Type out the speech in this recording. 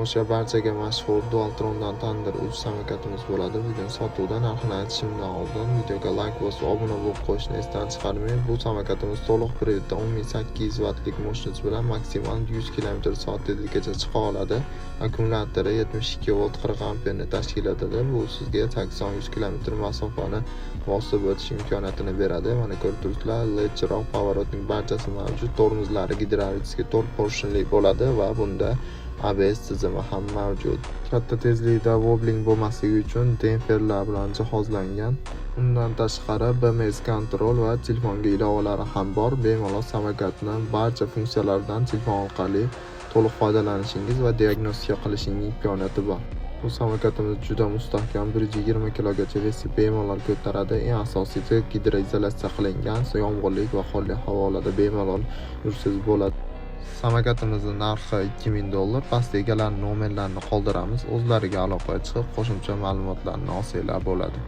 O'sha barchaga mashhur Dualtrondan Thunder 3 samokatimiz bo'ladi. Bugun sotuvda. Narxini aytishimdan oldin videoga layk bosib, obuna bo'lib qo'yishni esdan chiqarmang. Bu samokatimiz to'liq привод da 10 800 vattlik мощность bilan maksimal 100 km/soat tezlikgacha chiqa oladi. Akkumulyatori 72 volt 40 amperni tashkil etadi. Bu sizga 80-100 km masofani bosib o'tish imkoniyatini beradi. Mana, ko'rib turibsizlar, LED chiroq, поворот ning barchasi mavjud. Tormozlari gidravlik, 4 porshinli bo'ladi va bunda ABS tizimi ham mavjud. Katta tezlikda wobbling bo'lmasligi uchun demperlar bilan jihozlangan. Undan tashqari BMS контроль va telefonga ilovalari ham bor. Bemalol samokatni barcha funksiyalaridan telefon orqali to'liq foydalanishingiz va diagnostika qilishingiz imkoniyati bor. Bu samokatimiz juda mustahkam, 120 kilogacha вес ni bemalol ko'taradi. Eng asosiysi, gidroizolyatsiya qilingan, yomg'irlik va qorli havolarda bemalol yursangiz bo'ladi. Samokatimizni narxi 2000 dollar. Pastda egalari nomerlarini qoldiramiz. O'zlariga aloqaga chiqib, qo'shimcha ma'lumotlarni olsanglar bo'ladi.